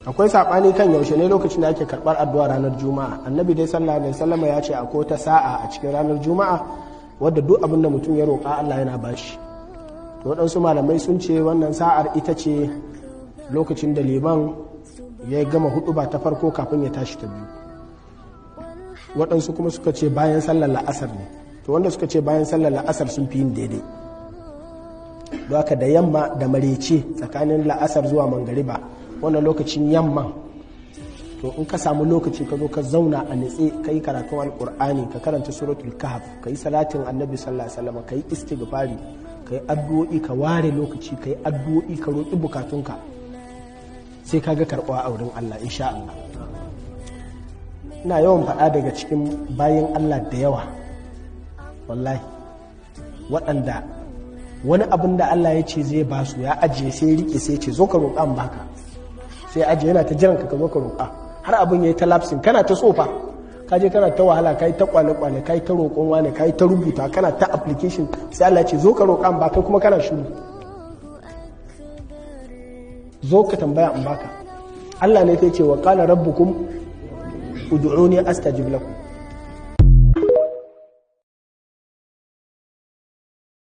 Akwai saɓani kan yaushe ne lokacin da ake karɓar addu'a ranar Juma'a. Annabi dai sallallahu alaihi wasallam ya ce akwai ta sa'a a cikin ranar Juma'a wadda duk abin da mutum ya roƙa Allah yana bashi. To waɗansu malamai sun ce wannan sa'ar ita ce lokacin da liman ya gama huɗuba ta farko kafin ya tashi ta biyu. Waɗansu kuma suka ce bayan sallar la'asar ne. To wanda suka ce bayan sallar la'asar sun fi yin daidai. Don haka da yamma da marece tsakanin la'asar zuwa mangariba, wannan lokacin yamman, to in ka samu lokaci ka zo ka zauna a nitse, ka yi karatun Alkur'ani, ka karanta Suratul Kahf, ka yi salatin Annabi sallallahu alaihi wasallam, ka yi istighfari, ka yi addu'o'i, ka ware lokaci ka yi addu'o'i, ka roƙi bukatunka, sai ka ga karɓuwa a wurin Allah insha Allah. Ina yawan faɗa, daga cikin bayan Allah da yawa wallahi waɗanda wani abin da Allah ya ce zai ba su ya ajiye, sai ya rike, sai ya ce zo ka roƙa in baka, sai ajiye yana ta jiran ka zo ka roƙa, har abin ya yi ta lapsing. Kana ta tsofa, ka je kana ta wahala, ka yi ta kwale-kwale, ka yi ta roƙon wani, ka yi ta rubuta, kana ta application, sai Allah ya ce zo ka roƙa in baka, kuma kana shiru. Zo ka tambaya in baka. Allah ne ta ce wa qala rabbukum ud'uni astajib lakum.